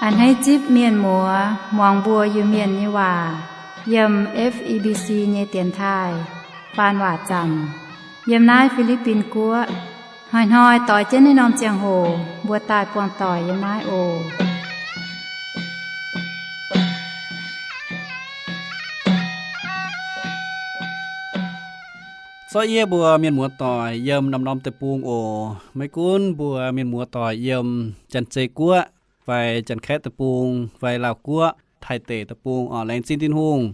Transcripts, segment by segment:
A'hneiv zipv mienh muoz muangx mbuo Iu-Mienh nyei waac yiem F E B C nyei dienx taaih faan waac zanc yiem naaiv Fi^li^bin Guoqv. Hnoi-hnoi doix jienv naaiv norm ziangh hoc mbuo daaih buangh doic yiem naaiv oc. Zorqv yie mbuo mienh muoz doic yiem norm-norm deic-bung oc. Maiv gunv mbuo mienh muoz doic yiem Janx-Zei Guoqv fai Janx-Kaeqv deic-bung fai Laauh Guoqv, Taiv deic deic-bung oc, laengz zingh Tin-Hungh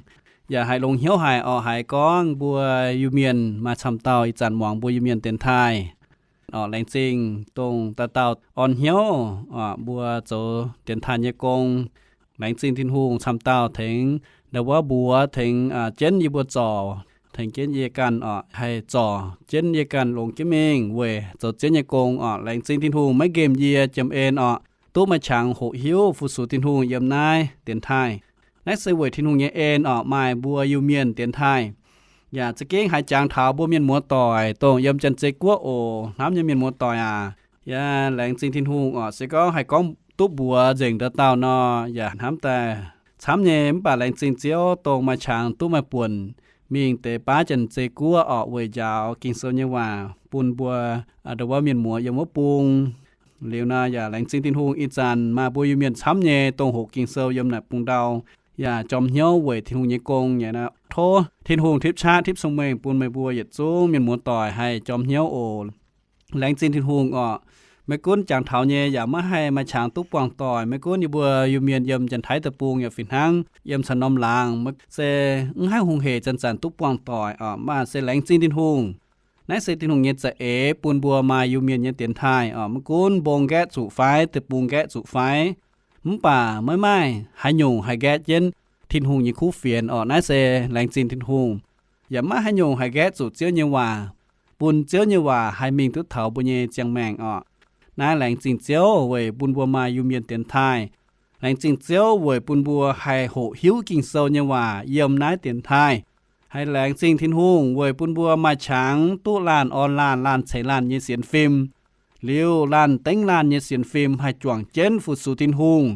yaac haih longx hnyouv haic oc, haiz gorngv mbuo Iu-Mienh maaih camv dauh ih zanc muangx mbuo Iu-Mienh dienx taaih oc. Laengz zingh dongh dauh dauh orn hnyouv oc, mbuo zoux dienx taaih nyei gong. Laengz zingh Tin-Hungh camv dauh tengx ndau wuov mbuox tengx jienv yie mbuo zorc, tengx jienv yie ganh oc, haih zorc jienv yie ganh longx jienv mingh weic zoux Ziouv nyei gong oc. Laengz zingh Tin-Hungh maiv nqemh yie jiem en oc, duqv maaih qangx hoqc hiuv fu-sux Tin-Hungh yiem naaiv dienx taaih. Naaiv se weic Tin-Hungh nyei en oc, maaih mbuo Iu-Mienh dienx taaih. Yaac za'gengh haiz jangx taux mbuo mienh muoz doic dongh yiem Janx-Zei Guoqv oc, hnamv nyei mienh muoz doic aac. Yaac laengz zingh Tin-Hungh oc, se gorngv haih gorngv duqv mbuox nzengc ndau dauh nor, yaac hnamv daaih camv nyei. Mv baac laengz zingh Ziouv dongh maaih qangx duqv maaih buonc mingh deix baav Janx-Zei Guoqv oc, weic njaaux Ging-Sou nyei waac bun mbuo ndau wuov mienh muoz yiem wuov bung. Liuz nor yaac laengz zingh Tin-Hungh ih zanc maaih mbuo Iu-Mienh camv nyei dongh hoqc Ging-Sou yiem naaic bung ndau, yaac jorm hnyouv weic Tin-Hungh nyei gong nyei. Tov Tin-Hungh tipv qaqv tipv cong-mengh bun meih mbuo yietc zungv mienh muoz doic haih jorm hnyouv oc. Laengz zingh Tin-Hungh oc. Maiv gunv jangx taux nyei yaac maiv haih maaih qangx duqv buangh doic. Maiv gunv yie mbuo Iu-Mienh yiem Janx-Taiv deic-bung yaac fih hnangv, yiem caux norm laangz se mv haih hungh hec zanc-zanc duqv buangh doic oc, mv baac se laengz zingh Tin-Hungh. Naaiv se Tin-Hungh nyei za'eix bun mbuo maaih Iu-Mienh nyei dienx taaih oc. Maiv gunv mbong nqaeqv zuqc fai, deic-bung nqaeqv zuqc fai, mv baac maiv maaih haaix nyungc haih nqaeqv jienv Tin-Hungh nyei kuv fienx oc. Naaiv se laengz zingh Tin-Hungh. Yaac maiv haaix nyungc haih nqaeqv zuqc Ziouv nyei waac, bun Ziouv nyei waac haih mingh duqv taux mbuo nyei ziangh maengc oc. Naaiv laengz zingh Ziouv weic bun mbuo maaih Iu-Mienh dienx taaih. Laengz zingh Ziouv weic bun mbuo haih hoqc hiuv Ging-Sou nyei waac yiem naaiv dienx taaih. Haih laengz zingh Tin-Hungh weic bun mbuo maaih qangx duqv laanh orn laanh, laanh ceix laanh nyei sienx fim. Liuz laanh dengv laanh nyei sienx fim haih juangc jienv fu-sux Tin-Hungh,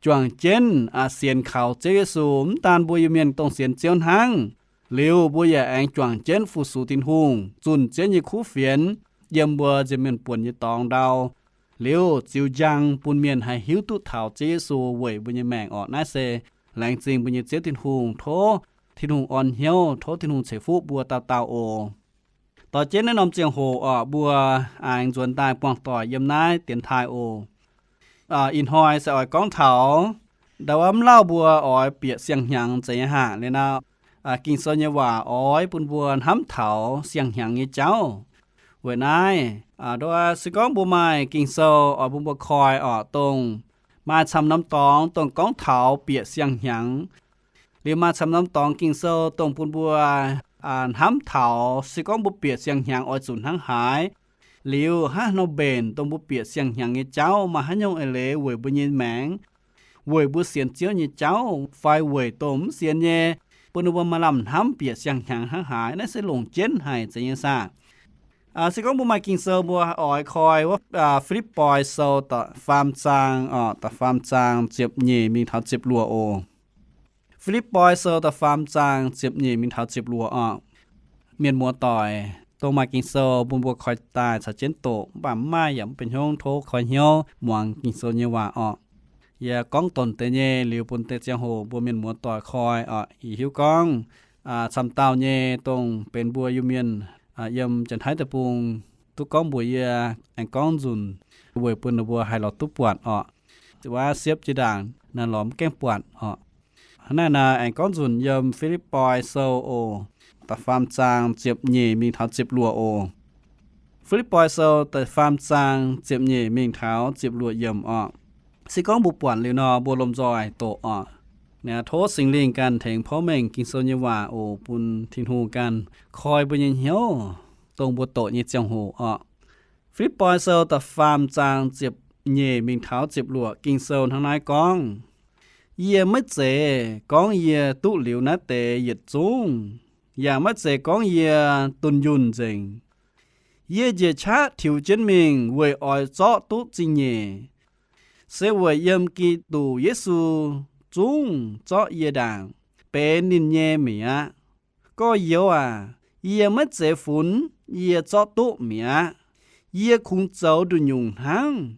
juangc jienv sienx kaux Ziouv Yesu. Mv daan mbuo Iu-Mienh dongh sienx Ziouv hnangv, liuz mbuo yaac aengx juangc jienv fu-sux Tin-Hungh, zunh Ziouv nyei kuv fienx yiem mbuo nziex mienh buonc nyei dorngx ndau. Liuz ziux njang bun mienh haih hiuv duqv taux Ziouv Yesu weic mbuo nyei maengc oc. Naaiv se laengz zingh mbuo nyei Ziouv Tin-Hungh. Tov Tin-Hungh orn hnyouv, tov Tin-Hungh ceix fuqv mbuo dauh dauh oc. Dorh jienv naaiv norm ziangh hoc oc, mbuo aengx nzuonx daaih buangh doic yiem naaiv dienx taaih oc. Ih hnoi se oix gorngv taux ndau wuov mv lauh mbuo oix bieqc siang-hnyangx zeiz nyei haah. Liuz nor, Ging-Sou nyei waac oix bun mbuo hnamv taux siang-hnyangx nyei jauv. Weic naaiv, ndau wuov se gorngv mbuo maaih Ging-Sou oix bun mbuo koi oc, dongh maaih camv norm dorngx dongh gorngv taux bieqc siang-hnyangx. Liuz maaih camv norm dorngx Ging-Sou dongh bun mbuo hnamv taux se gorngv mbuo bieqc siang-hnyangx oix zuqc hnangv haaix. Liuz hnangv haaix nor mbenc dongh mbuo bieqc siang-hnyangx nyei jauv, maaih haaix nyungc eix leiz weic mbuo nyei maengc, weic mbuo sienx Ziouv nyei jauv, fai weic dongh mv sienx nyei, bun ninh mbuo maaih lamh hnamv bieqc siang-hnyangx hnangv haaix. Naaiv se longc jienv haic zeiz nyei saah. Se gorngv mbuo maaih Ging-Sou mbuo oix koi wuov Fi^lipv^poi Sou da'faam zaang oc, da'faam zaang ziepc nyeic mingh taux ziepc luoqc oc. Fi^lipv^poi Sou da'faam zaang ziepc nyeic mingh taux ziepc luoqc oc. Mienh muoz doic, dongh maaih Ging-Sou bun mbuo koi daaih caux jienv doqc, mv baac mv maaih yaac mv benx hnyouv, tov koi hnyouv muangx Ging-Sou nyei waac oc. Yie gorngv donc deix nyei liuz bun deix ziangh hoc mbuo mienh muoz doic koi oc. Ih hiuv gorngv camv dauh nyei dongh benx mbuo Iu-Mienh yiem Janx-Taiv deic-bung duqv gorngv mbuox yie, aengx gorngv nzunc weic bun ninh mbuo haih lorz duqv buatc oc. Wuov siepv jiex ndaangc naaiv lorz mv gaengh buatc oc. Hnangv naaiv nor aengx gorngv nzunc yiem Fi^lipv^poi Sou oc, da'faam zaang ziepc nyeic mingh taux ziepc luoqc oc. Fi^lipv^poi Sou da'faam zaang ziepc nyeic mingh taux ziepc luoqc yiemc oc. Se gorngv mbuo buatc liuz nor, mbuo lomh nzoih doqc oc. Naaiv tov Singx Lingh ganh tengx porv mengh Ging-Sou nyei waac oc, bun Tin-Hungh ganh koi mbuo nyei hnyouv dongh mbuo doqc nyei ziangh hoc oc. Fi^lipv^poi Sou da'faam zaang ziepc nyeic mingh taux ziepc luoqc Ging-Sou hnangv naaiv gorngv, Yie maiv zeiz gorngv yie duqv liuz naaiv deix yietc zungv, yaac maiv zeiz gorngv yie dunh yunh nzengc. Yie njiec qaqv tiux jienv mingh weic oix zorqv duqv zingh nyeic. se weic yiem Giduc Yesu zungv zorqv yie ndaangc benx ninh nyei mi'aqv. Gorx-youz aac, yie maiv zeiz funx yie zorqv duqv mi'aqv. Yie kungx zoux nduqc nyungc hnangv.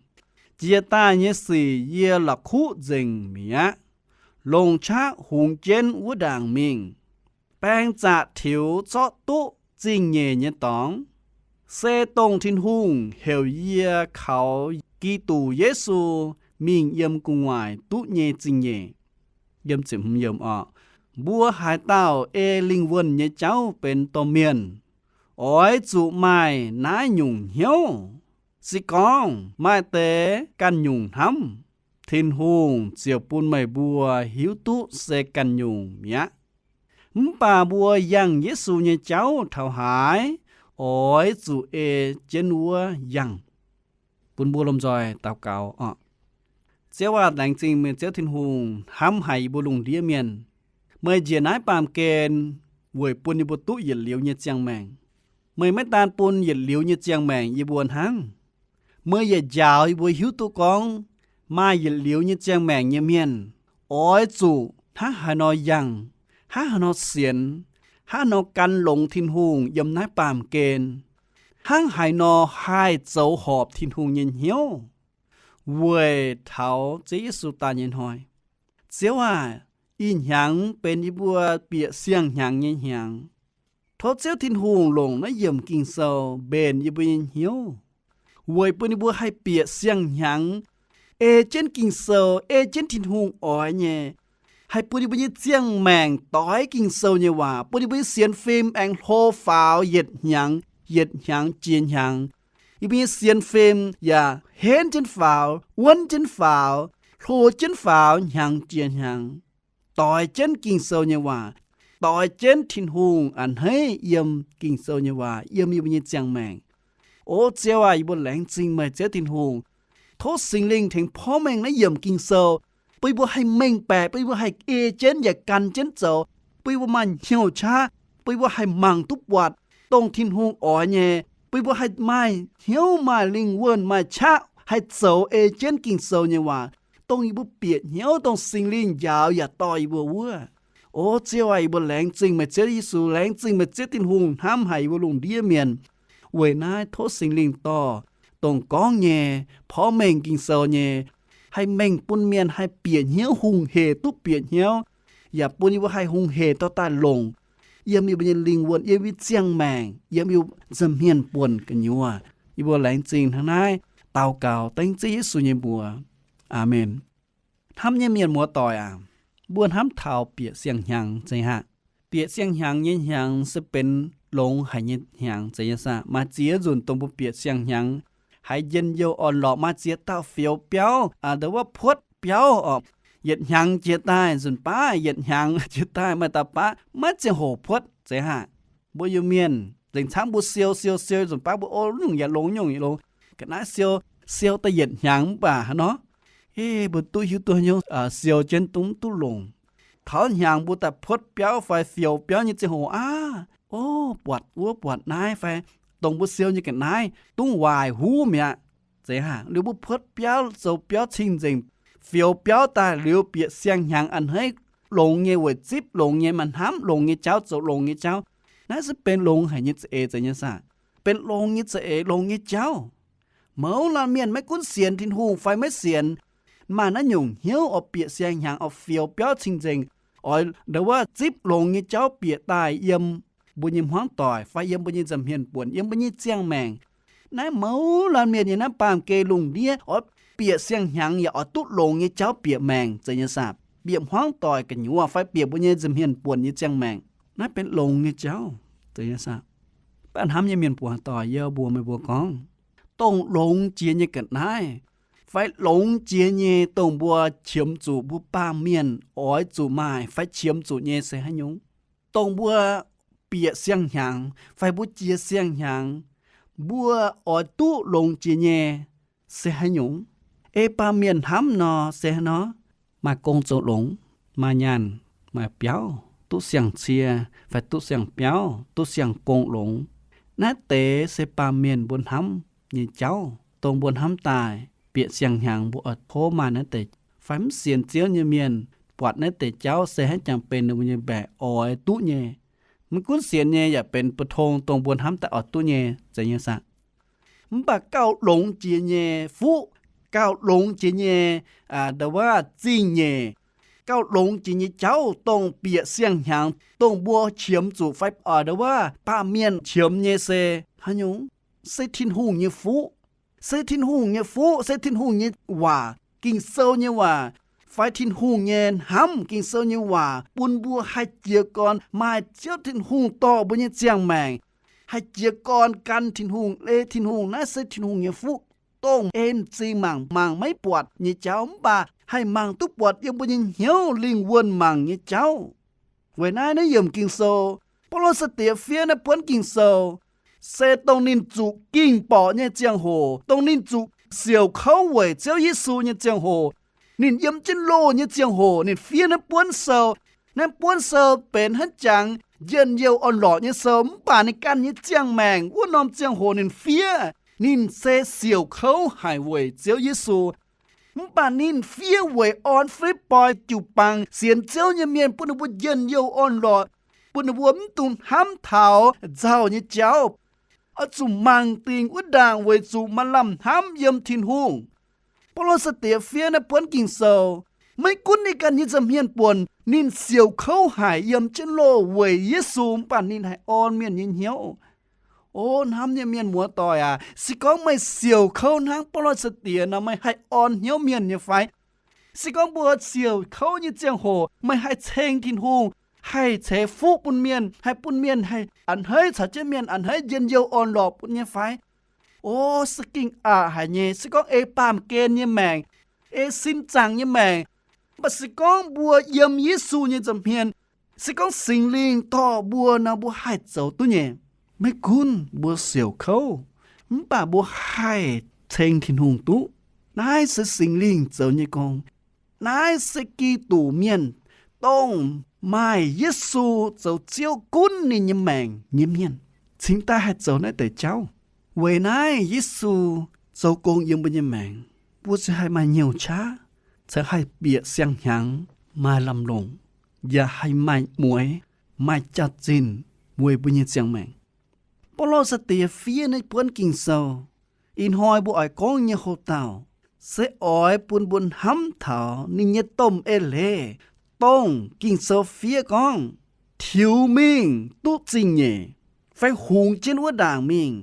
Jiex daaih nyei sic yie la'kuqv nzengc mi'aqv, longc qaqv hungx jienv wuov ndaangc mingh. Baeng zaqc tiux zorqv duqv zingh nyeic nyei dorngx, se dongh Tin-Hungh heuc yie kaux Giduc Yesu mingh yiem gu'nguaaic duqv nyei zingh nyeic. Mbuo haaix dauh ei lingh wuonh nyei jauv benx domh mienh, oix zuqc maaih naaiv nyungc hnyouv. Se gorngv maaih deix ganh nyungc hnamv, Tin-Hungh ziouc bun meih mbuo hiuv duqv se ganh nyungc mi'aqv. Mv baac mbuo yangh Yesu nyei jauv taux haaix, oix zuqc ei jienv wuov yangh. Bun mbuo lomh nzoih daux gaux oc. Ziouv aac, laengz zingh meih Ziouv Tin-Hungh hnamv haic yie mbuo lungh ndiev mienh. Meih njiec naaiv baamh gen weic bun yie mbuo duqv yietc liuz nyei ziangh maengc. Meih maiv daan bun yietc liuz nyei ziangh maengc yie mbuo hnangv. Meih yaac njaaux yie mbuo hiuv duqv gorngv maaih yietc liuz nyei ziangh maengc nyei mienh oix zuqc hnangv haaix nor yangh, hnangv haaix nor sienx, hnangv haaix nor gan longx Tin-Hungh yiem naaiv baamh gen, hnangv haaix nor haih zoux horpc Tin-Hungh nyei hnyouv weic taux Ziouv Yesu daaih nyei hnoi. Ziouv aac, ih hnyangx benx yie mbuo bieqc siang-hnyangx nyei hnyangx. Tov Ziouv Tin-Hungh longc naaiv yiemc Ging-Sou mbenc yie mbuo nyei hnyouv, weic bun yie mbuo haih bieqc siang-hnyangx, ei jienv Ging-Sou, ei jienv Tin-Hungh oix nyei, haih bun yie mbuo nyei ziangh maengc doix Ging-Sou nyei waac, bun yie mbuo nyei sienx fim aengx hlo faaux yietc hnyangx, yietc hnyangx jiex hnyangx. Yie mbuo nyei sienx fim yaac henv jienv faaux, wuonv jienv faaux, hlo jienv faaux hnyangx jiex hnyangx, doix jienv Ging-Sou nyei waac, doix jienv Tin-Hungh a'hneiv yiem Ging-Sou nyei waac yiem yie mbuo nyei ziangh maengc. O Ziouv aac, yie mbuo laengz zingh meih Ziouv Tin-Hungh. Tov Singx Lingh tengx porv mengh naaiv yiemc Ging-Sou, bun yie mbuo haih mengh baeqc, bun yie mbuo haih ei jienv yaac gan jienv zoux, bun yie mbuo maaih hnyouv qaqv, bun yie mbuo haih mangc duqv buatc dongh Tin-Hungh oix nyei, bun yie mbuo haih maaih hnyouv, maaih lingh wuonh, maaih qaqv haih zoux ei jienv Ging-Sou nyei waac, dongh yie mbuo bieqc hnyouv, dongh Singx Lingh njaaux yaac dorh yie mbuo wuov. O Ziouv aac, yie mbuo laengz zingh meih Ziouv Yesu, laengz zingh meih Ziouv Tin-Hungh hnamv haic yie mbuo lungh ndiev mienh. Weic naaiv tov Singx Lingh dorh dongh gorngv nyei, porv mengh Ging-Sou nyei, haih mengh bun mienh haih bieqc hnyouv, hungh hec duqv bieqc hnyouv, yaac bun yie mbuo haih hungh hec dorh daaih longc yiem yie mbuo nyei lingh wuonh, yiem yie mbuo ziangh maengc, yiem yie mbuo nza'hmien buonc gu'nyuoz. Yie mbuo laengz zingh hnangv naaiv daux gaux dengv Ziouv Yesu nyei mbuox. Aamen. Hnamv nyei mienh muoz-doic aac, mbuo hnamv taux bieqc siang-hnyangx zeiz haac? Bieqc siang-hnyangx nyei hnyangx se benx longx haic nyei hnyangx zeiz nyei saah? Maaih ziex nzunc dongh mbuo bieqc siang-hnyangx haiz njien-youh orn-lorqc, maaih ziex dauh fioux biauv, aa, ndau wuov puotv biauv oc. Yietc hnyangx jiex daaih nzunc baav, yietc hnyangx jiex daaih maaih dauh baav maiv ziangh hoc puotv zeiz haac? Mbuo Iu-Mienh nzengc camv mbuo siou siou siou nzunc baav mbuo o nyungc yaac longx, nyungc yaac longx. Ga'naaiv siou, siou daaih yietc hnyangx mv baac haaix nor, ei, mbuo duqv hiuv duqv hnyouv siou jienv dungv duqv longc. Taux hnyangx mbuo daaih puotv biauv fai fioux biauv nyei ziangh hoc aqv, o, buatc wuov buatc naaiv fai dongh mbuo siou nyei ga'naaiv dungv waaic huv mi'aqv. Zeiz haac? Liuz mbuo puotv biauv, zoux biauv cing-nzengc, fioux biauv daaih liuz bieqc siang-hnyangx a'hneiv longx nyei, weic zipv longx nyei, maaih hnamv longx nyei jauv, zoux longx nyei jauv. Naaiv se benx longx haic nyei za'eix zeiz nyei saah? Benx longx nyei za'eix, longx nyei jauv. Mouz laanh mienh maiv gunv sienx Tin-Hungh fai maiv sienx, maaih naaiv nyungc hnyouv oix bieqc siang-hnyangx, oix fioux biauv cing-nzengc, oix ndau wuov zipv longx nyei jauv bieqc daaih yiem mbuo nyei hmuangv doic fai yiem mbuo nyei nza'hmien buonc, yiem mbuo nyei ziangh maengc. Naaiv mouz laanh mienh nyei naaiv baamh gen lungh ndiev oix bieqc siang-hnyangx yaac oix duqv longx nyei jauv bieqc maengc zeiz nyei saah? Bieqc hmuangv doic gu'nyuoz fai bieqc mbuo nyei nza'hmien buonc nyei ziangh maengc, naaiv benx longx nyei jauv zeiz nyei saah? Mv baac hnamv nyei mienh muoz-doic, yie mbuox meih mbuo gorngv, dongh longx jiex nyei ga'naaiv fai longx jiex nyei dongh mbuo qiemx zuqc mbuo baamh mienh oix zuqc maaih fai qiemx zuqc nyei se haaix nyungc? Dongh mbuo bieqc siang-hnyangx fai mbuo jiex siang-hnyangx, mbuo oix duqv longx jiex nyei se haaix nyungc? Ei baamh mienh hnamv nor se haaix nor? Maaih gong zoux longx, maaih nyaanh, maaih biauv, duqv siang-cie fai duqv siang-biauv, duqv siang-gong longx. Naaiv deix se baamh mienh mbuo hnamv nyei jauv, dongh mbuo hnamv daaih. bieqc siang-hnyangx mbuo oix tov maaih naaiv deix fai mv sienx Ziouv nyei mienh buatc naaiv deix jauv se hnangv jangx benx ninh mbuo nyei mbaeqc oix duqv nyei. Maiv gunv sienx nyei yaac benx bu tong dongh mbuo hnamv daaih oix duqv nyei, zeiz nyei saah? Mv baac gauh longx jiex nyei fuqv, gauh longx jiex nyei ndau-waav zingh nyeic, gauh longx jiex nyei jauv dongh bieqc siang-hnyangx dongh mbuo qiemx zuqc fai ndau-waav baamh mienh qiemx nyei se haaix nyungc? Se Tin-Hungh nyei fuqv. Se Tin-Hungh nyei fuqv, se Tin-Hungh nyei waac, Ging-Sou nyei waac, fai Tin-Hungh nyei hnamv, Ging-Sou nyei waac, bun mbuo haih jiez gorn maaih Ziouv Tin-Hungh dorh mbuo nyei ziangh maengc, haih jiez gorn gan Tin-Hungh, ei Tin-Hungh. Naaiv se Tin-Hungh nyei fuqv, dongh ei m'zing mangc, mangc maiv buatc nyei jauv, mv baac haih mangc duqv buatc yiem mbuo nyei hnyouv lingh wuonh mangc nyei jauv. Weic naaiv, naaiv yiemc Ging-Sou, Baulo sai-diex fiev naaiv buonv Ging-Sou, se dongh ninh zuqc ging-borqc nyei ziangh hoc, dongh ninh zuqc siouc kouv weic Ziouv Yesu nyei ziangh hoc, ninh yiem jienv loh nyei ziangh hoc ninh fiev naaiv buonv sou. Naaiv buonv sou benx hnangv jangx njien-youh orn-lorqc nyei sou, mv baac ninh ganh nyei ziangh maengc wuov norm ziangh hoc ninh fiev, ninh se siouc kouv haic weic Ziouv Yesu. Mv baac ninh fiev weic orn Fi^lipv^poi jiu-baang sienx Ziouv nyei mienh, bun ninh mbuo njien-youh orn-lorqc, bun ninh mbuo mv dungx hnamv taux nzauh nyei jauv, oix zuqc mangc dingc wuov ndaangc weic zuqc maaih lamh hnamv yiem Tin-Hungh. Baulo sai-diex fiev naaiv buonv Ging-Sou, maiv gunv ninh ganh nyei nza'hmien buonc ninh siouc kouv haic yiem jienv loh weic Yesu, mv baac ninh haih orn mienh nyei hnyouv. O hnamv nyei mienh muoz-doic aac, se gorngv meih siouc kouv hnangv Baulo sai-diex nor, meih haih orn hnyouv mienh nyei fai? Se gorngv mbuo siouc kouv nyei ziangh hoc meih haih ceng Tin-Hungh, haih ceix fuqv bun mienh, haih bun mienh haih a'hneiv caux jienv mienh a'hneiv njien-youh orn-lorqc bun nyei fai? O, se ging aqc haic nyei. Se gorngv ei baamh gen nyei maengc, ei sin zaangc nyei maengc, mv baac se gorngv mbuo yiem Yesu nyei nza'hmien, se gorngv Singx Lingh dorh mbuo nor, mbuo haih zoux duqv nyei. Maiv gunv mbuo siouc kouv, mv baac mbuo haih ceng Tin-Hungh duqv. Naaiv se Singx Lingh zoux nyei gong. Naaiv se Giduc mienh, dongh maaih Yesu zoux Ziouv gunv ninh nyei maengc nyei mienh, cingx daaih haih zoux naaiv deix jauv. Weic naaiv Yesu zoux gong yiem mbuo nyei maengc, mbuo ziouc haih maaih nyouc qaqv, ziouc haih bieqc siang-hnyangx, maaih lamh longc, yaac haih maaih mueix, maaih jaax-zinh weic mbuo nyei ziangh maengc. Baulo sai-diex fiev naaiv buonv Ging-Sou, ih hnoi mbuo oix gorngv nyei houc dauh, se oix bun mbuo hnamv taux ninh nyei domh eix leiz, dongh Ging-Sou fiev gorngv, tiux mingh duqv zingh nyeic, fai hungx jienv wuov ndaangc mingh.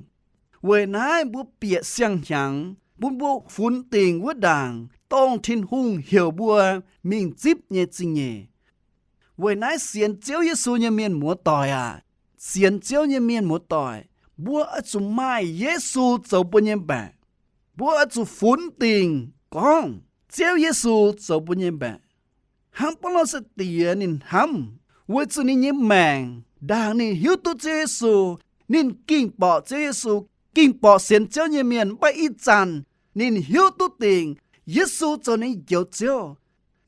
Weic naaiv mbuo bieqc siang-hnyangx, bun mbuo funx dingc wuov ndaangc dongh Tin-Hungh heuc mbuo mingh zipv nyei zingh nyeic. Weic naaiv sienx Ziouv Yesu nyei mienh muoz-doic aac, sienx Ziouv nyei mienh muoz-doic, mbuo oix zuqc maaih Yesu zoux mbuo nyei mbaeqc. Mbuo oix zuqc funx dingc gorngv Ziouv Yesu zoux mbuo nyei mbaeqc. Hnangv Baulo sai-diex ninh hnamv, weic zuqc ninh nyei maengc ndaangc ninh hiuv duqv Ziouv Yesu, ninh ging-borqc Ziouv Yesu, ging-borqc sienx Ziouv nyei mienh, mv baac ih zanc ninh hiuv duqv dingc Yesu zoux ninh Njoux Ziouv.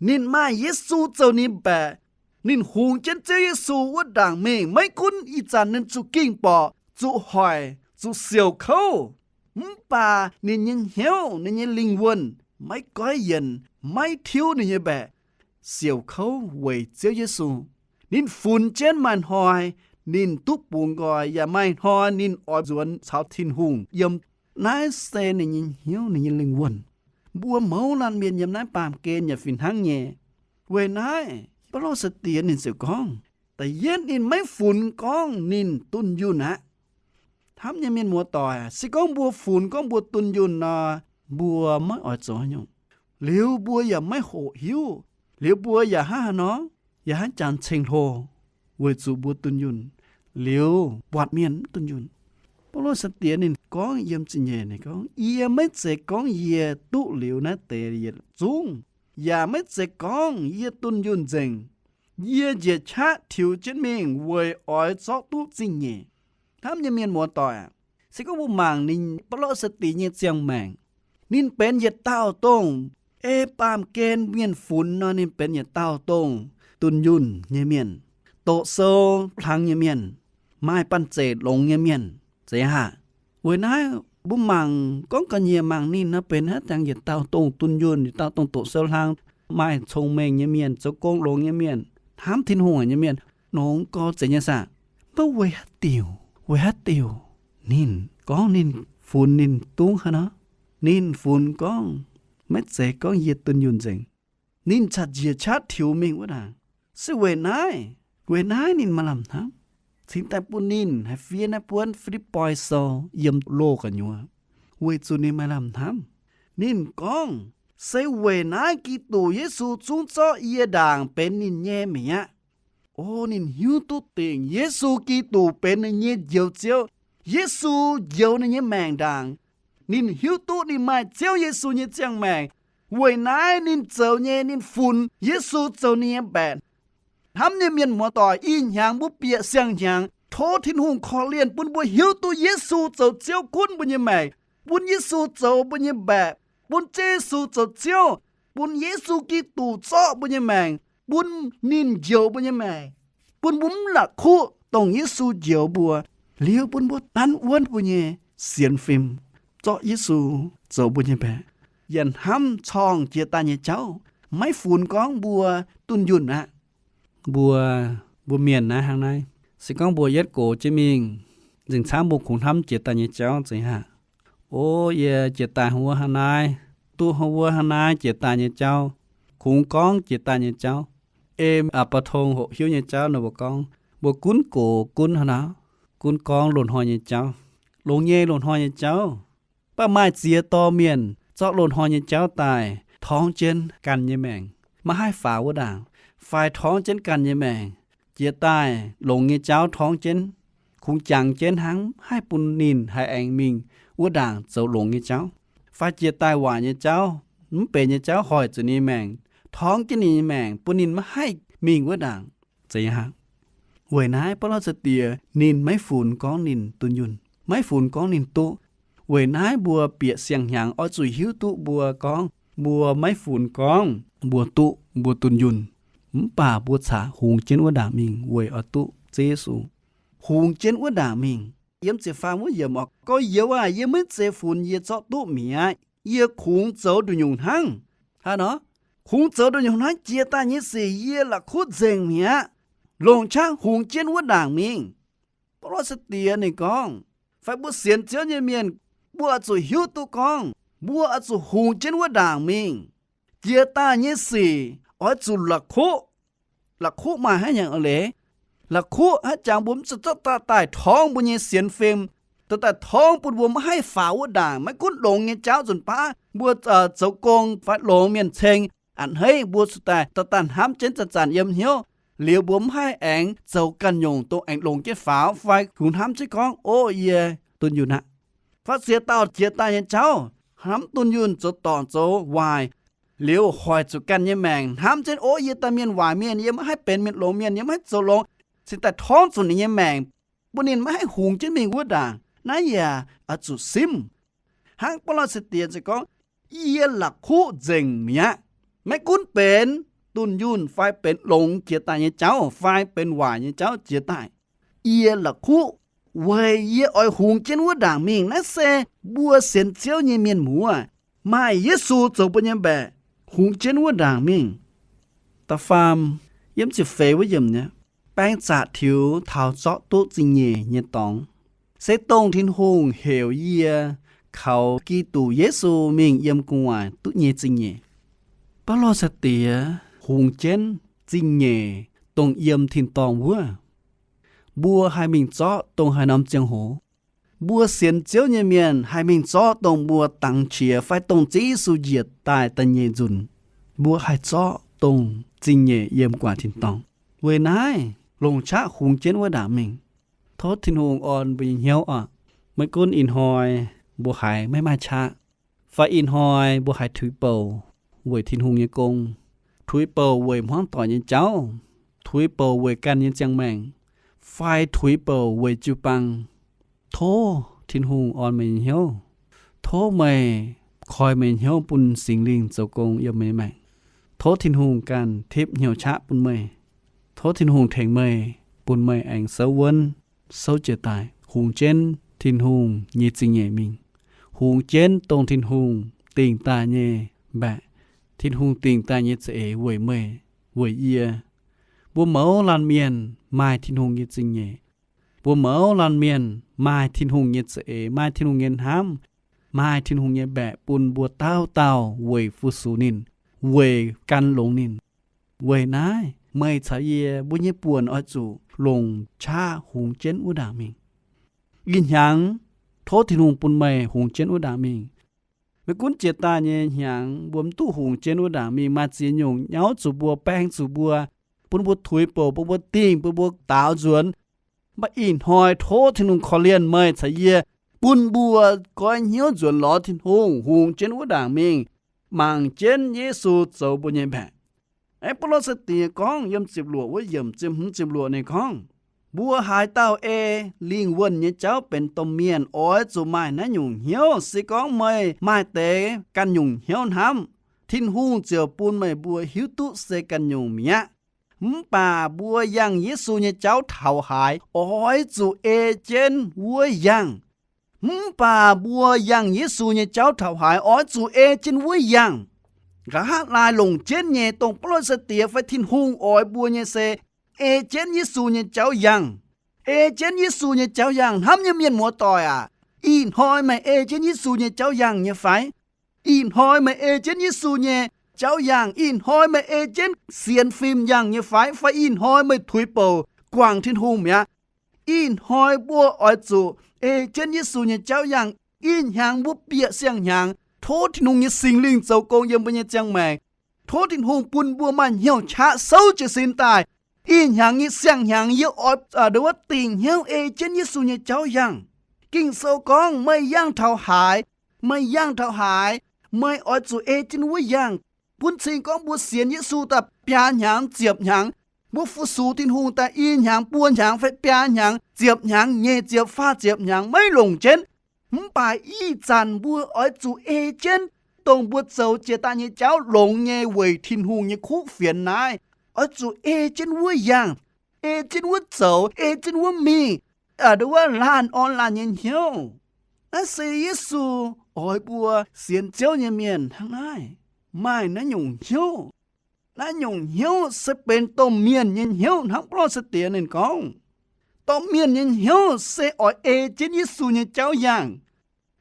Ninh maaih Yesu zoux ninh mbaeqc. Ninh hungx jienv Ziouv Yesu wuov ndaangc mingh, maiv gunv ih zanc ninh zuqc ging-borqc, zuqc hoic, zuqc siouc kouv, mv baac ninh nyei hnyouv, ninh nyei lingh wuonh maiv goiv yienc, maiv tiuv ninh nyei mbaeqc, siouc kouv weic Ziouv Yesu. Ninh funx jienv maaih hnoi ninh duqv bungx nqoi, yaac maaih hnoi ninh oix nzuonx caux Tin-Hungh yiem. Naaiv se ninh nyei hnyouv, ninh nyei lingh wuonh. Mbuo mouz laanh mienh yiem naaiv baamh gen yaac fih hnangv nyei. Weic naaiv Baulo sai-diex ninh ziouc gorngv, da'yietv ninh maiv funx gorngv ninh dunh yunh aqv. Hnamv nyei mienh muoz-doic, se gorngv mbuo funx gorngv mbuo dunh yunh nor, mbuo maiv oix zoux haaix nyungc. Liuz mbuo yaac maiv hoqc hiuv. Liuz mbuo yaac hnangv haaix nor, yaac hnangv jangx ceng-hlo, weic zuqc mbuo dunh yunh, liuz buatc mienh mv dunh yunh. Baulo sai-diex ninh gorngv yiem zingh nyeic, ninh gorngv, yie maiv zeiz gorngv yie duqv liuz naaiv deix yietc zungv, yaac maiv zeiz gorngv yie dunh yunh nzengc. Yie njiec qaqv tiux jienv mingh weic oix zorqv duqv zingh nyeic. Hnamv nyei mienh muoz-doic, se gorngv mbuo mangc ninh Baulo sai-diex nyei ziangh maengc, ninh benx yietc dauh dongh ei baamh gen mienh funx nor, ninh benx yietc dauh dongh dunh yunh nyei mienh, doqc sou hlang nyei mienh, maaih banh zeic longx nyei mienh, zeiz aqv. Weic naaiv Mbuo mangc gorngv ga'nyiec mangc ninh nor benx haaix dangx yietc dauh dongh dunh yunh, yietc dauh dongh doqc sou hlang, maaih cong-mengh nyei mienh, zoux gong longx nyei mienh, hnamv Tin-Hungh haic nyei mienh, nongx gorx zeiz nyei saah? Mv baac weic haaix diuc, weic haaix diuc ninh gorngv ninh funx ninh dungv haaix nor? Ninh funx gorngv, maiv zeiz gorngv yie dunh yunh nzengc. Ninh caux njiec qaqv tiux mingh wuov ndaangc. Se weic naaiv, weic naaiv ninh maaih lamh hnamv. Cingx daaih bun ninh haih fiev naaiv buonv Fi^lipv^poi Sou yiem loz gu'nyuoz, weic zuqc ninh maaih lamh hnamv. Ninh gorngv, se weic naaiv Giduc Yesu zungv zorqv yie ndaangc benx ninh nyei mi'aqv. O, ninh hiuv duqv dingc Yesu Giduc benx ninh nyei Njoux Ziouv. Yesu njoux ninh nyei maengc ndaangc. Ninh hiuv duqv ninh maaih Ziouv Yesu nyei ziangh maengc. Weic naaiv ninh zoux nyei, ninh funx Yesu zoux ninh nyei mbaeqc. Hnamv nyei mienh muoz-doic, ih hnyangx mbuo bieqc siang-hnyangx, tov Tin-Hungh korv-lienh bun mbuo hiuv duqv Yesu zoux Ziouv gunv mbuo nyei maengc, bun Yesu zoux mbuo nyei mbaeqc, bun Ziouv Yesu zoux Ziouv, bun Yesu Giduc zorqv mbuo nyei maengc, bun ninh njoux mbuo nyei maengc, bun mbuo mv la'kuqv dongh Yesu njoux mbuo, liuz bun mbuo nanv wuonv mbuo nyei sienx fim, zorqv Yesu zoux mbuo nyei mbaeqc, yaac hnamv corngh jiex daaih nyei jauv, maiv funx gorngv mbuo dunh yunh aqv. Mbuo, mbuo mienh naaiv hnangv naaiv. Se gorngv mbuo yietv gox jienv mingh, nzengc camv mbuo kungx hnamv jiex daaih nyei jauv zeiz haac. O, yie jiex daaih hnangv wuov hnangv naaiv, duqv hnangv wuov hnangv naaiv jiex daaih nyei jauv, kungx gorngv jiex daaih nyei jauv. Ei a'bauh tong hoqc hiuv nyei jauv nor mbuo gorngv, mbuo gunv gox gunv hnangv naaiv, gunv gorngv loz-hnoi nyei jauv, longx nyei loz-hnoi nyei jauv. Mv baac maaih ziex dorh mienh zorqv loz-hnoi nyei jauv daaih torngv jienv ganh nyei maengc, maiv haih faaux wuov ndaangc, fai torngv jienv ganh nyei maengc, jiex daaih longx nyei jauv torngv jienv, kungx jangx jienv hnangv, haih bun ninh haih aengx mingh wuov ndaangc zoux longx nyei jauv, fai jiex daaih waaic nyei jauv, mv benx nyei jauv hoic zuqc ninh nyei maengc, torngv jienv ninh nyei maengc, bun ninh maiv haih mingh wuov ndaangc. Zeiz aqv. Weic naaiv Baulo sai-diex ninh maiv funx gorngv ninh dunh yunh, maiv funx gorngv ninh duqv. Weic naaiv mbuo bieqc siang-hnyangx oix zuqc hiuv duqv mbuo gorngv mbuo maiv funx gorngv mbuo duqv, mbuo dunh yunh, mv baac mbuo caqv hungx jienv wuov ndaangc mingh weic oix duqv Ziouv Yesu. Hungx jienv wuov ndaangc mingh. Yiem ziepc faam wuov yiemc oc, gorx-youz aah, yie maiv zeiz funx yie zorqv duqv mi'aqv. Yie kungx zoux nduqc nyungc hnangv. Hnangv nor, kungx zoux nduqc nyungc hnangv jiex daaih nyei sic yie la'kuqv nzengc mi'aqv. Longc qaqv hungx jienv wuov ndaangc mingh. Baulo sai-diex ninh gorngv, fai mbuo sienx Ziouv nyei mienh, mbuo oix zuqc hiuv duqv gorngv mbuo oix zuqc hungx jienv wuov ndaangc mingh. Jiex daaih nyei sic oix zuqc la'kuqv. La'kuqv maaih haaix nyungc eix leiz? La'kuqv haaix jangx mbuo mv zuqc zorqv daaih daaih torngv mbuo nyei sienx fim, dorh daaih torngv bun mbuo maiv haih faaux wuov ndaangc. Maiv gunv longx nyei jauv nzunc baav mbuo zoux gong fai longx mienh ceng, a'hneiv mbuo zuqc daaih dorh daaih hnamv jienv zanc-zanc yiem hnyouv, liuz mbuo mv haih aengx zoux ganh nyungc dongh aengx longx jienv faaux fai kungx hnamv jienv gorngv, o, yie dunh yunh aqv. Fai ziex dauh jiex daaih nyei jauv hnamv dunh yunh zoux dorngc zoux waaic, liuz hoic zuqc ganh nyei maengc hnamv jienv, o, yie daaih mienh waaic mienh, yie maiv haih benx mienh longx mienh, yie maiv haih zoux longx, cingx daaih torngv zuqc ninh nyei maengc, bun ninh maiv haih hungx jienv mingh wuov ndaangc. Naaiv yaac oix zuqc simv. Hnangv Baulo sai-diex se gorngv, yie la'kuqv nzengc mi'aqv. Maiv gunv benx dunh yunh fai benx longx jiex daaih nyei jauv fai benx waaic nyei jauv jiex daaih, yie la'kuqv weic yie oix hungx jienv wuov ndaangc mingh. Naaiv se mbuo sienx Ziouv nyei mienh muoz, maaih Yesu zoux mbuo nyei mbaeqc, hungx jienv wuov ndaangc mingh. Da'faam, yiem ziepc feix wuov yiemc nyei, baeng zaqc tiux taux zorqv duqv zingh nyeic nyei dorngx, se dongh Tin-Hungh heuc yie kaux Giduc Yesu mingh yiem gu'nguaaic duqv nyei zingh nyeic. Baulo sai-diex hungx jienv zingh nyeic dongh yiem tin-dorngh wuov. Mbuo haih mingh zorqv dongh haaix norm ziangh hoc? Mbuo sienx Ziouv nyei mienh haih mingh zorqv dongh mbuo dangx qiex fai dongh Ziouv Yesu njiec daaih da'nyeic nzunc. Mbuo haih zorqv dongh zingh nyeic yiem gu'nguaaic tin-dorngh. Weic naaiv longc qaqv hungx jienv wuov ndaangc mingh. Tov Tin-Hungh orn mbuo nyei hnyouv oc. Maiv gunv ih hnoi mbuo haiz maiv maaih qaqv, fai ih hnoi mbuo haiz tuix bouc weic Tin-Hungh nyei gong, tuix bouc weic hmuangv doic nyei jauv, tuix bouc weic ganh nyei ziangh maengc, fai tuix bouc weic jiu-baang, tov Tin-Hungh orn meih nyei hnyouv. Tov meih koi meih nyei hnyouv bun Singx Lingh zoux gong yiem meih nyei maengc. Tov Tin-Hungh ganh tipv hnyouv qaqv bun meih. Tov Tin-Hungh tengx meih, bun meih aengx souv wuonv, souv jiez daaih, hungx jienv Tin-Hungh nyei zingh nyeic mingh. hungx jienv dongh Tin-Hungh dingc daaih nyei mbaeqc, Tin-Hungh dingc daaih nyei za'eix weic meih, weic yie. Mbuo mouz laanh mienh maaih Tin-Hungh nyei zingh nyeic. Mbuo mouz laanh mienh maaih Tin-Hungh nyei za'eix, maaih Tin-Hungh nyei hnamv, maaih Tin-Hungh nyei mbaeqc bun mbuo dauh dauh weic fu-sux ninh, weic gan longx ninh. Weic naaiv meih caux yie mbuo nyei buonc oix zuqc longc qaqv hungx jienv wuov ndaangc mingh. Ih hnyangx tov Tin-Hungh bun meih hungx jienv wuov ndaangc mingh. Maiv gunv jiex daaih nyei hnyangx mbuo mv duqv hungx jienv wuov ndaangc mingh, maaih ziex nyungc nyauv zuqc mbuo, baeng zuqc mbuo, bun mbuo tuix bouc, bun mbuo dingh, bun mbuo daaux nzuonx. Mv baac ih hnoi tov Tin-Hungh korv-lienh meih caux yie, bun mbuo goiv hnyouv nzuonx lorz Tin-Hungh, hungx jienv wuov ndaangc mingh, mangc jienv Yesu zoux mbuo nyei mbaeqc. Aeqv, Baulo sai-diex gorngv yiem ziepc luoqc wuov yiemc, ziepc hmz ziepc luoqc ninh gorngv, mbuo haaix dauh ei lingh wuonh nyei jauv benx domh mienh, oix zuqc maaih naaiv nyungc hnyouv. Se gorngv meih maaih deix ganh nyungc hnyouv hnamv, Tin-Hungh ziouc bun meih mbuo hiuv duqv se ganh nyungc mi'aqv. Mv baac mbuo yangh Yesu nyei jauv taux haaix, oix zuqc ei jienv wuov yangh. Mv baac mbuo yangh Yesu nyei jauv taux haaix, oix zuqc ei jienv wuov yangh. Nqa'haav laai longc jienv nyei, dongh Baulo sai-diex fai Tin-Hungh oix mbuo nyei se ei jienv Yesu nyei jauv yangh. Ei jienv Yesu nyei jauv yangh. Hnamv nyei mienh muoz-doic aac, ih hnoi meih ei jienv Yesu nyei jauv yangh nyei fai? Ih hnoi meih ei jienv Yesu nyei jauv yangh, ih hnoi meih ei jienv sienx fim yangh nyei fai? Fai ih hnoi meih tuix bouc guangc Tin-Hungh mi'aqv? Ih hnoi mbuo oix zuqc ei jienv Yesu nyei jauv yangh. Ih hnyangx mbuo bieqc siang-hnyangx, tov Tin-Hungh nyei Singx Lingh zoux gong yiem mbuo nyei ziangh maengc. Tov Tin-Hungh bun mbuo maaih hnyouv qaqv souv jiez sin daaih. Ih hnyangx nyei siang-hnyangx yie oix, aa, nduov dingc hnyouv ei jienv Yesu nyei jauv yangh. Ging-Sou gorngv, meih yangh taux haaix, meih yangh taux haaix, meih oix zuqc ei jienv wuov yangh. Bun cing gorngv mbuo sienx Yesu daaih biaa hnyangx ziepc hnyangx, mbuo fu-sux Tin-Hungh daaih i hnyangx buo hnyangx fai biaa hnyangx ziepc hnyangx, nyic ziepc, faah ziepc hnyangx maiv longc jienv. Mv baac ih zanc mbuo oix zuqc ei jienv dongh mbuo zoux jiex daaih nyei jauv longx nyei weic Tin-Hungh nyei kuv fienx naaiv. Oix zuqc ei jienv wuov yangh, ei jienv wuov zoux, ei jienv wuov mingh, aa, nduov laanh orn laanh nyei hnyouv. Naaiv se Yesu oix mbuo sienx Ziouv nyei mienh hnangv naaiv maaih naaiv nyungc hnyouv. Naaiv nyungc hnyouv se benx domh mienh nyei hnyouv hnangv Baulo sai-diex ninh gorngv. Domh mienh nyei hnyouv se oix ei jienv Yesu nyei jauv yangh.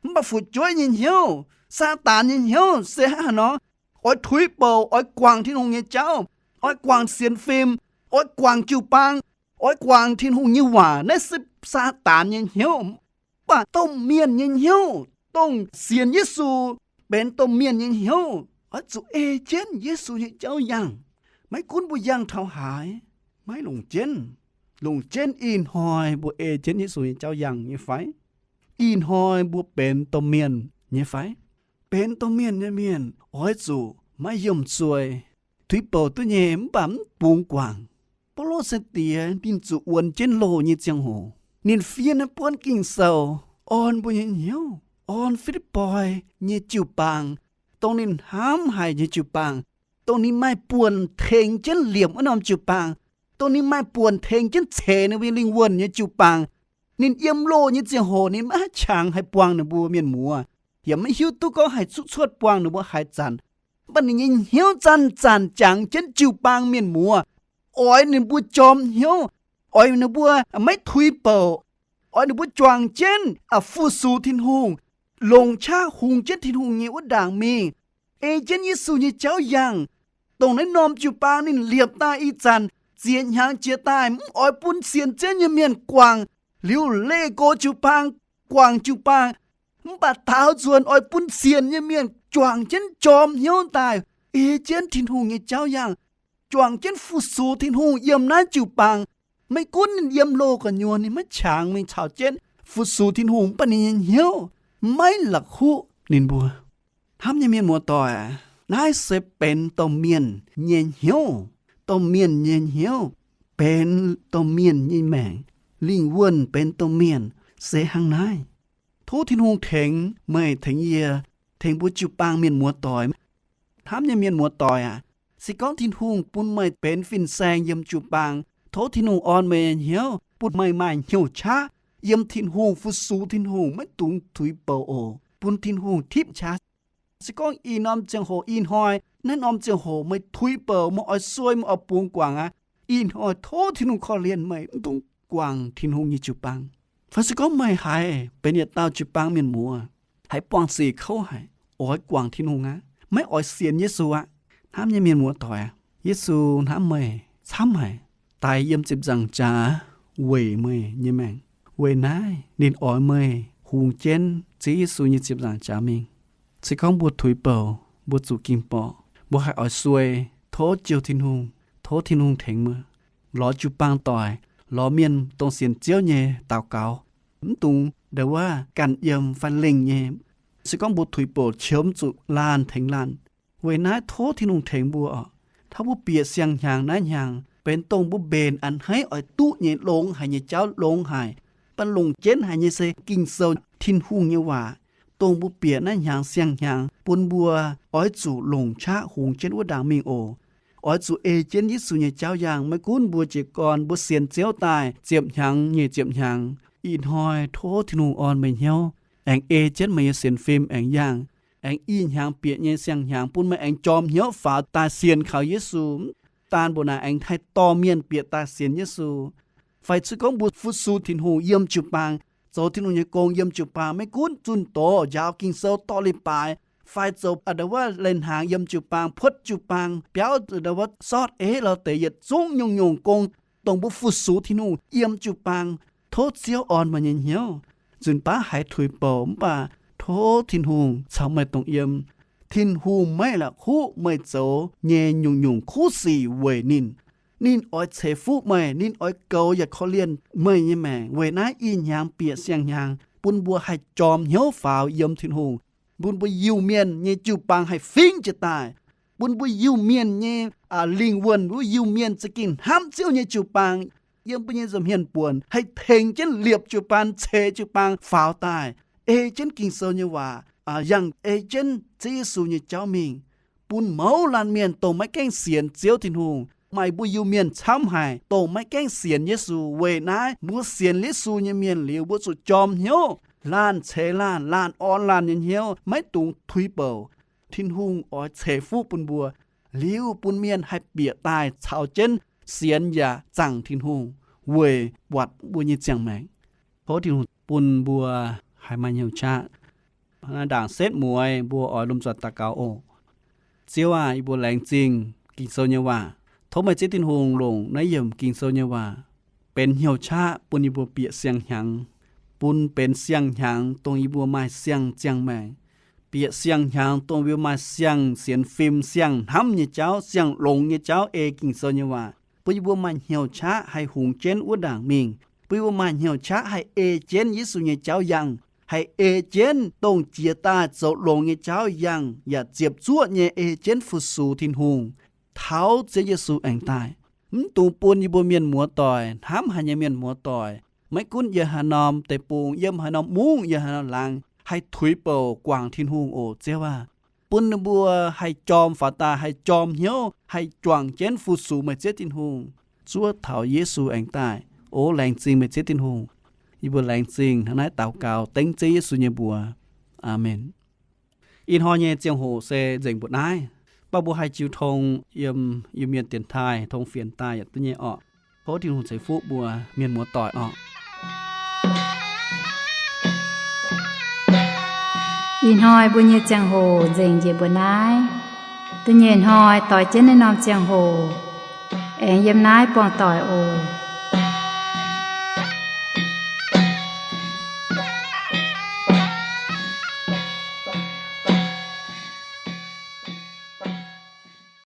Mv baac fu'jueiv nyei hnyouv, Saadaan nyei hnyouv se hnangv haaix nor? Oix tuix bouc, oix guangc Tin-Hungh nyei jauv, oix guangc sienx fim, oix guangc jiu-baang, oix guangc Tin-Hungh nyei waac. Naaiv se Saadaan nyei hnyouv. Mv baac domh mienh nyei hnyouv, dongh sienx Yesu benx domh mienh nyei hnyouv, oix zuqc ei jienv Yesu nyei jauv yangh. Maiv gunv mbuo yangh taux haaix, maiv longc jienv, longc jienv ih hnoi mbuo ei jienv Yesu nyei jauv yangh nyei fai? Ih hnoi mbuo benx domh mienh nyei fai? Benx domh mienh nyei mienh oix zuqc maiv yiemh zuei. Tuix bouc duqv nyei mv baac mv bungx guangc. Baulo sai-diex ninh zuqc wuonx jienv loh nyei ziangh hoc, ninh fiev naaiv buonv Ging-Sou orn mbuo nyei hnyouv, orn Fi^lipv^poi nyei jiu-baang, dongh ninh hnamv haic nyei jiu-baang, dongh ninh maaih buonc tengx jienv liepc wuov norm jiu-baang, dongh ninh maaih buonc tengx jienv ceix ninh mbuo lingh wuonh nyei jiu-baang. Ninh yiem loh nyei ziangh hoc ninh maiv haih qangx haih buangh ninh mbuo mienh muoz, yaac maiv hiuv duqv gorngv haih zuqv cuotv buangh ninh mbuo haaix zanc. Mv baac ninh nyei hnyouv zanc-zanc jangx jienv jiu-baang mienh muoz, oix ninh mbuo jorm hnyouv, oix ninh mbuo maiv tuix bouc, oix ninh mbuo juangc jienv fu-sux Tin-Hungh, longc qaqv hungx jienv Tin-Hungh nyei wuov ndaangc mingh, ei jienv Yesu nyei jauv yangh. Dongh naaiv norm jiu-baang ninh liepc daaih ih zanc ziex hnyangx jiex daaih mv oix bun sienx Ziouv nyei mienh guangc, liuc leih go jiu-baang, guangc jiu-baang. Mv baac daaux nzuonx oix bun sienx nyei mienh juangc jienv jorm hnyouv daaih, ei jienv Tin-Hungh nyei jauv yangh, juangc jienv fu-sux Tin-Hungh yiem naaiv jiu-baang. Maiv gunv ninh yiem loh gu'nyuoz ninh maiv qangx mingh caux jienv fu-sux Tin-Hungh, mv baac ninh nyei hnyouv maiv la'kuqv ninh mbuo. Hnamv nyei mienh muoz-doic, naaiv se benx domh mienh nyei hnyouv. Domh mienh nyei hnyouv, benx domh mienh nyei maengc, lingh wuonh benx domh mienh se hnangv naaiv. Tov Tin-Hungh tengx meih, tengx yie, tengx mbuo jiu-baang mienh muoz-doic. Hnamv nyei mienh muoz-doic aac, se gorngv Tin-Hungh bun meih benx fin-saeng yiem jiu-baang, tov Tin-Hungh orn meih nyei hnyouv, bun meih maaih hnyouv qaqv yiem Tin-Hungh, fu-sux Tin-Hungh, maiv dungx tuix bouc oc. bun Tin-Hungh tipv qaqv. Se gorngv ih norm ziangh hoc, ih hnoi, naaiv norm ziangh hoc meih tuix bouc, meih oix suei, meih oix bungx guangc aqv, ih hnoi tov Tin-Hungh korv-lienh meih, mv dungx guangc Tin-Hungh nyei jiu-baang. Fai se gorngv meih haiz benx yietc dauh jiu-baang mienh muoz, haiz buangh sic kouv haic, oix guangc Tin-Hungh aqv, maiv oix sienx Yesu aqv, hnamv nyei mienh muoz-doic, Yesu hnamv meih camv haic, daic yiem ziepc nzaangc jaax weic meih nyei maengc. Weic naaiv ninh oix meih hungx jienv Ziouv Yesu nyei ziepc nzaangc jaax mingh. Se gorngv mbuo tuix bouc, mbuo zuqc ging borqc, mbuo haih oix suei, tov jiu Tin-Hungh, tov Tin-Hungh tengx meih. Lorz jiu-baang doic, lorz mienh dongh sienx Ziouv nyei daux gaux, mv dungx nda'wuov ganh yiem fai lengh nyei. Se gorngv mbuo tuix bouc qiemx zuqc laanh tengx laanh. Weic naaiv tov Tin-Hungh tengx mbuo oc. Tov mbuo bieqc siang-hnyangx naaiv hnyangx benx dongh mbuo mbenc a'hneiv oix duqv nyei, longx haic nyei jauv longx haic. Mv baac longc jienv haic nyei se Ging-Sou, Tin-Hungh nyei waac, dongh mbuo bieqc naaiv hnyangx siang-hnyangx bun mbuo oix zuqc longc qaqv hungx jienv wuov ndaangc mingh oc. Oix zuqc ei jienv Yesu nyei jauv yangh. Maiv gunv mbuo jiez gorn mbuo sienx Ziouv daaih ziepc hnyangx nyei ziepc hnyangx, ih hnoi tov Tin-Hungh orn meih hnyouv, aengx ei jienv meih nyei sienx fim aengx yangh, aengx ih hnyangx bieqc nyei siang-hnyangx bun meih aengx jorm hnyouv faaux daaih sienx kaux Yesu. Mv daan mbuo naaic aengx haih dorh mienh bieqc daaih sienx Yesu. Fai se gorngv mbuo fu-sux Tin-Hungh yiem jiu-baang, zoux Tin-Hungh nyei gong yiem jiu-baang, maiv gunv zunh doz, njaaux Ging-Sou, dorh leiz-baaix, fai zoux nda'wuov leiz-hnaangx yiem jiu-baang, puotv jiu-baang, biauv nda'wuov sortv eiv lorh deix, yietc zungv nyungc-nyungc gong dongh mbuo fu-sux Tin-Hungh yiem jiu-baang. Tov Ziouv orn meih nyei hnyouv. Nzunc baav haiz tuix bouc mv baac tov Tin-Hungh caux meih dongh yiem. Tin-Hungh maiv la'kuqv meih zoux nyei nyungc-nyungc kuv sic weic ninh. Ninh oix ceix fuqv meih, ninh oix goux yaac korv-lienh meih nyei maengc. Weic naaiv ih hnyangx bieqc siang-hnyangx bun mbuo haih jorm hnyouv faaux yiem Tin-Hungh, bun mbuo Iu-Mienh nyei jiu-baang haih fingx jiez daaih, bun mbuo Iu-Mienh nyei lingh wuonh, mbuo Iu-Mienh za'gengh hnamv Ziouv nyei jiu-baang, yiem mbuo nyei nza'hmien buonc haih tengx jienv liepc jiu-baang, ceix jiu-baang faaux daaih, ei jienv Ging-Sou nyei waac, yangh ei jienv Ziouv Yesu nyei jauv mingh, bun mouz laanh mienh dongh maiv gaengh sienx Ziouv Tin-Hungh. Maaih mbuo Iu-Mienh camv haic dongh maiv gaengh sienx Yesu. Weic naaiv mbuo sienx Yesu nyei mienh liuz, mbuo zuqc jorm hnyouv, laanh ceix laanh, laanh orn laanh nyei hnyouv, maiv dungx tuix bouc. Tin-Hungh oix ceix fuqv bun mbuo, liuz bun mienh haih bieqc daaih caux jienv sienx yaac zaangc Tin-Hungh, weic buatc mbuo nyei ziangh maengc. Tov Tin-Hungh bun mbuo haih maaih hnyouv qaqv. Naaiv ndaangc setv mueiz mbuo oix lomh nzoih daux gaux oc. Ziouv aah! Yie mbuo laengz zingh Ging-Sou nyei waac. Tov meih Ziouv Tin-Hungh longc naaiv yiemc Ging-Sou nyei waac benx hnyouv qaqv bun yie mbuo bieqc siang-hnyangx, bun benx siang-hnyangx dongh yie mbuo maaih siang-ziangh maengc, bieqc siang-hnyangx dongh yie mbuo maaih siang-sienx fim, siang-hnamv nyei jauv, siang-longx nyei jauv ei Ging-Sou nyei waac, bun yie mbuo maaih hnyouv qaqv haih hungx jienv wuov ndaangc mingh, bun yie mbuo maaih hnyouv qaqv haih ei jienv Yesu nyei jauv yangh, haih ei jienv dongh jiex daaih zoux longx nyei jauv yangh, yaac ziepc zuoqv nyei ei jienv fu-sux Tin-Hungh taux Ziouv Yesu aengx daaih. Mv dungx bun yie mbuo mienh muoz-doic, hnamv haic nyei mienh muoz-doic, maiv gunv yiem haaix norm deic-bung, yiem haaix norm mungv, yiem haaix norm laangz, haih tuix bouc guangc Tin-Hungh oc, Ziouv aah! Bun ninh mbuo haih jorm faaux daaih, haih jorm hnyouv, haih juangc jienv fu-sux meih Ziouv Tin-Hungh, zuov taux Yesu aengx daaih. O, laengz zingh meih Ziouv Tin-Hungh. Yie mbuo laengz zingh hnangv naaiv daux gaux dengv Ziouv Yesu nyei mbuox. Aamen. Ih hnoi nyei ziangh hoc se nzengc mbuoqc naaiv, mv baac mbuo haih jiu tong yiem Iu-Mienh dienx taaih tong fienx daaih yaac duqv nyei orqc. Tov Tin-Hungh ceix fuqv mbuo mienh muoz-doic orqc. Ih hnoi mbuo nyei ziangh hoc nzengc njiec mbuoqc naaiv. Da'nyeic hnoi doix jienv naaiv norm ziangh hoc aengx yiem naaiv buangh doic oc.